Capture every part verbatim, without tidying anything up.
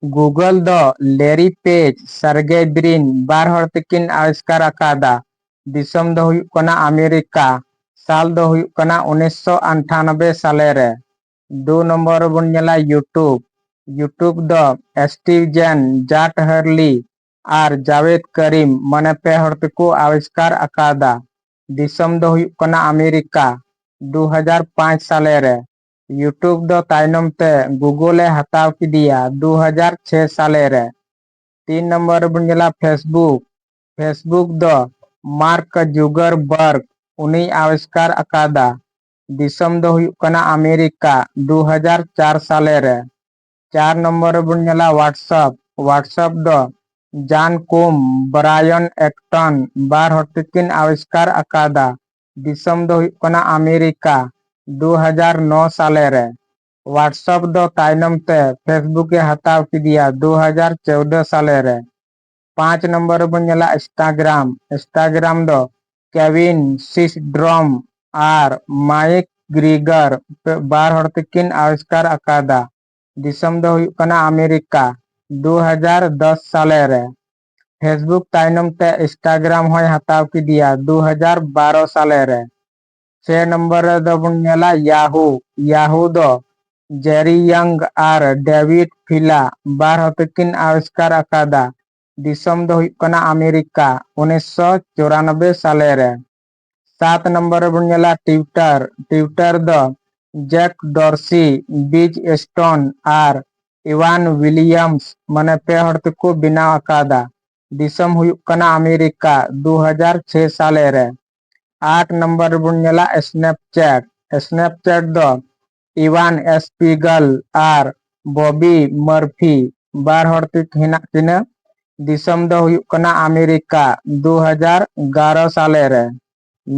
Google ᱫᱚ ᱞᱮᱨᱤ page, ᱥᱟᱨᱜᱮᱭ ᱵᱨᱤᱱ ᱵᱟᱨ ᱦᱚᱲ ᱛᱮᱠᱤᱱ ᱟᱵᱤᱥᱠᱟᱨ ᱟᱠᱟᱫᱟ᱾ ᱫᱤᱥᱚᱢ ᱫᱚ ᱦᱩᱭᱩᱜ ᱠᱟᱱᱟ ᱟᱢᱮᱨᱤᱠᱟ᱾ ᱥᱟᱞ ᱫᱚ ᱦᱩᱭᱩᱜ ᱠᱟᱱᱟ ᱩᱱᱤᱥᱥᱚ ᱟᱴᱷᱟᱱᱚᱵᱵᱳᱭ ᱥᱟᱞᱮ ᱨᱮ᱾ ᱫᱩ ᱱᱚᱢᱵᱚᱨ ᱨᱮᱵᱚᱱ ᱧᱮᱞᱟ YouTube᱾ YouTube ᱫᱚ ᱥᱴᱤᱵᱷ ᱡᱮᱱ, ᱡᱟᱴ ᱦᱟᱨᱞᱤ ᱟᱨ ᱡᱟᱣᱮᱫ ᱠᱟᱨᱤᱢ ᱢᱟᱱᱮ ᱯᱮ ᱦᱚᱲ ᱛᱮᱠᱚ ᱟᱵᱤᱥᱠᱟᱨ ᱟᱠᱟᱫᱟ᱾ ᱫᱤᱥᱚᱢ ᱫᱚ ᱦᱩᱭᱩᱜ ᱠᱟᱱᱟ ᱟᱢᱮᱨᱤᱠᱟ᱾ ᱫᱩ ᱦᱟᱡᱟᱨ ᱯᱟᱸᱪ ᱥᱟᱞᱮ ᱨᱮ᱾ YouTube ᱫᱚ ᱛᱟᱭᱱᱚᱢ ᱛᱮ Google ᱮ ᱦᱟᱛᱟᱣ ᱠᱮᱫᱮᱭᱟ ᱫᱩ ᱦᱟᱡᱟᱨ ᱪᱷᱚᱭ ᱥᱟᱞᱮ ᱨᱮ᱾ ᱛᱤᱱ ᱱᱚᱢᱵᱚᱨ ᱨᱮᱵᱚᱱ ᱧᱮᱞᱟ Facebook᱾ Facebook ᱫᱚ ᱢᱟᱨᱠ ᱡᱩᱜᱟᱨᱵᱟᱨᱜ ᱩᱱᱤᱭ ᱟᱵᱤᱥᱠᱟᱨ ᱟᱠᱟᱫᱟ᱾ ᱫᱤᱥᱚᱢ ᱫᱚ ᱦᱩᱭᱩᱜ ᱠᱟᱱᱟ ᱟᱢᱮᱨᱤᱠᱟ, ᱫᱩ ᱦᱟᱡᱟᱨ ᱪᱟᱨ ᱥᱟᱞᱮ ᱨᱮ᱾ ᱪᱟᱨ ᱱᱚᱢᱵᱚᱨ ᱨᱮᱵᱚᱱ ᱧᱮᱞᱟ WhatsApp᱾ WhatsApp ᱫᱚ ᱡᱟᱱ ᱠᱩᱢ, ᱵᱨᱟᱭᱚᱱ ᱮᱠᱴᱚᱱ ᱵᱟᱨ ᱦᱚᱲ ᱛᱮᱠᱤᱱ ᱟᱵᱤᱥᱠᱟᱨ ᱟᱠᱟᱫᱟ᱾ ᱫᱤᱥᱚᱢ ᱫᱚ ᱦᱩᱭᱩᱜ ᱠᱟᱱᱟ ᱟᱢᱮᱨᱤᱠᱟ, ᱫᱩ ᱦᱟᱡᱟᱨ ᱱᱚ ᱥᱟᱞᱮ ᱨᱮ᱾ WhatsApp ᱫᱚ ᱛᱟᱭᱱᱚᱢ ᱛᱮ Facebook ᱮ ᱦᱟᱛᱟᱣ ᱠᱮᱫᱮᱭᱟ ᱫᱩ ᱦᱟᱡᱟᱨ ᱪᱳᱣᱫᱟᱹ ᱥᱟᱞᱮ ᱨᱮ᱾ ᱯᱟᱸᱪ ᱱᱚᱢᱵᱚᱨ ᱨᱮᱵᱚᱱ ᱧᱮᱞᱟ Instagram᱾ Instagram ᱫᱚ ᱠᱮᱵᱷᱤᱱ ᱥᱤᱥᱰᱨᱚᱢ ᱟᱨ ᱢᱟᱭᱤᱠ ᱜᱨᱤᱜᱟᱨ ᱵᱟᱨ ᱦᱚᱲ ᱛᱮᱠᱤᱱ ᱟᱵᱤᱥᱠᱟᱨ ᱟᱠᱟᱫᱟ᱾ ᱫᱤᱥᱚᱢ ᱫᱚ ᱦᱩᱭᱩᱜ ᱠᱟᱱᱟ ᱟᱢᱮᱨᱤᱠᱟ, ᱫᱩ ᱦᱟᱡᱟᱨ ᱫᱚᱥ ᱥᱟᱞᱮ ᱨᱮ᱾ Facebook ᱛᱟᱭᱱᱚᱢ ᱛᱮ Instagram ᱦᱚᱸᱭ ᱦᱟᱛᱟᱣ ᱠᱮᱫᱮᱭᱟ ᱫᱩ ᱦᱟᱡᱟᱨ ᱵᱟᱨᱚ ᱥᱟᱞᱮ ᱨᱮ᱾ ᱪᱷᱮ ᱱᱚᱢᱵᱚᱨ ᱨᱮᱫᱚ ᱵᱚᱱ ᱧᱮᱞᱟ Yahoo᱾ Yahoo ᱫᱚ ᱡᱮᱨᱤ ᱭᱟᱝ ᱟᱨ ᱰᱮᱵᱷᱤᱰ ᱯᱷᱤᱞᱟ ᱵᱟᱨ ᱦᱚᱲ ᱛᱮᱠᱤᱱ ᱟᱵᱤᱥᱠᱟᱨ ᱟᱠᱟᱫᱟ᱾ ᱫᱤᱥᱚᱢ ᱫᱚ ᱦᱩᱭᱩᱜ ᱠᱟᱱᱟ ᱟᱢᱮᱨᱤᱠᱟ, ᱩᱱᱤᱥᱥᱚ ᱪᱩᱨᱟᱱᱚᱵᱵᱳᱭ ᱥᱟᱞᱮ ᱨᱮ᱾ ᱥᱟᱛ ᱱᱚᱢᱵᱚᱨ ᱨᱮᱵᱚᱱ ᱧᱮᱞᱟ Twitter᱾ Twitter ᱫᱚ ᱡᱮᱠ ᱰᱚᱨᱥᱤ, ᱵᱤᱡ ᱥᱴᱳᱱ ᱟᱨ ᱤᱣᱟᱱ ᱣᱤᱞᱤᱭᱟᱢᱥ ᱢᱟᱱᱮ ᱯᱮ ᱦᱚᱲ ᱛᱮᱠᱚ ᱵᱮᱱᱟᱣ ᱟᱠᱟᱫᱟ᱾ ᱫᱤᱥᱚᱢ ᱦᱩᱭᱩᱜ ᱠᱟᱱᱟ ᱟᱢᱮᱨᱤᱠᱟ, ᱫᱩ ᱦᱟᱡᱟᱨ ᱪᱷᱚᱭ ᱥᱟᱞᱮ ᱨᱮ᱾ ᱟᱴ ᱱᱚᱢᱵᱚᱨ ᱨᱮᱵᱚᱱ ᱧᱮᱞᱟ Snapchat᱾ Snapchat ᱫᱚ ᱤᱣᱟᱱ ᱥᱯᱤᱜᱟᱞ ᱟᱨ ᱵᱚᱵᱤ ᱢᱟᱨᱯᱷᱤ ᱵᱟᱨ ᱦᱚᱲ ᱛᱮ ᱦᱮᱱᱟᱜ ᱠᱤᱱᱟᱹ᱾ ᱫᱤᱥᱚᱢ ᱫᱚ ᱦᱩᱭᱩᱜ ᱠᱟᱱᱟ ᱟᱢᱮᱨᱤᱠᱟ, ᱫᱩ ᱦᱟᱡᱟᱨ ᱮᱜᱟᱨᱚ ᱥᱟᱞᱮ ᱨᱮ᱾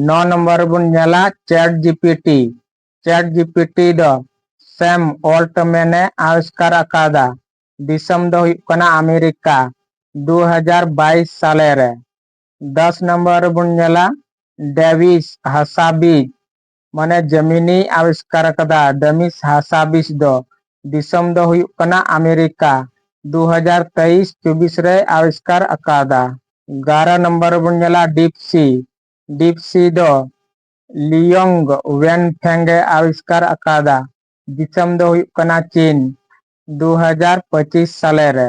ᱱᱚ ᱱᱚᱢᱵᱚᱨ ᱨᱮᱵᱚᱱ ᱧᱮᱞᱟ ChatGPT᱾ ChatGPT ᱫᱚ ᱥᱮᱢ ᱚᱞᱴᱢᱮᱱ ᱮ ᱟᱵᱤᱥᱠᱟᱨ ᱟᱠᱟᱫᱟ᱾ ᱫᱤᱥᱚᱢ ᱫᱚ ᱦᱩᱭᱩᱜ ᱠᱟᱱᱟ ᱟᱢᱮᱨᱤᱠᱟ, ᱫᱩ ᱦᱟᱡᱟᱨ ᱵᱟᱭᱤᱥ ᱥᱟᱞᱮ ᱨᱮ᱾ ᱫᱚᱥ ᱱᱚᱢᱵᱚᱨ ᱨᱮᱵᱚᱱ ᱧᱮᱞᱟ ᱰᱮᱵᱷᱤᱥ ᱦᱟᱥᱟᱵᱤᱡ, ᱢᱟᱱᱮ ᱡᱮᱢᱤᱱᱤ ᱟᱵᱤᱥᱠᱟᱨ ᱟᱠᱟᱫᱟ ᱰᱮᱢᱤᱥ ᱦᱟᱥᱟᱵᱤᱥ ᱫᱚ᱾ ᱫᱤᱥᱚᱢ ᱫᱚ ᱦᱩᱭᱩᱜ ᱠᱟᱱᱟ ᱟᱢᱮᱨᱤᱠᱟ, ᱫᱩ ᱦᱟᱡᱟᱨ ᱛᱮᱭᱤᱥ ᱪᱚᱵᱵᱤᱥ ᱨᱮᱭ ᱟᱵᱤᱥᱠᱟᱨ ᱟᱠᱟᱫᱟ᱾ ᱮᱜᱟᱨᱚ ᱱᱚᱢᱵᱚᱨ ᱨᱮᱵᱚᱱ ᱧᱮᱞᱟ ᱰᱤᱯ ᱥᱤ᱾ ᱰᱤᱯ ᱥᱤ ᱫᱚ ᱞᱤᱭᱚᱝ ᱣᱮᱱ ᱯᱷᱮᱝ ᱮ ᱟᱵᱤᱥᱠᱟᱨ ᱟᱠᱟᱫᱟ᱾ ᱫᱤᱥᱚᱢ ᱫᱚ ᱦᱩᱭᱩᱜ ᱠᱟᱱᱟ ᱪᱤᱱ᱾ ᱫᱩ ᱦᱟᱡᱟᱨ ᱯᱚᱸᱪᱤᱥ ᱥᱟᱞᱮ ᱨᱮ᱾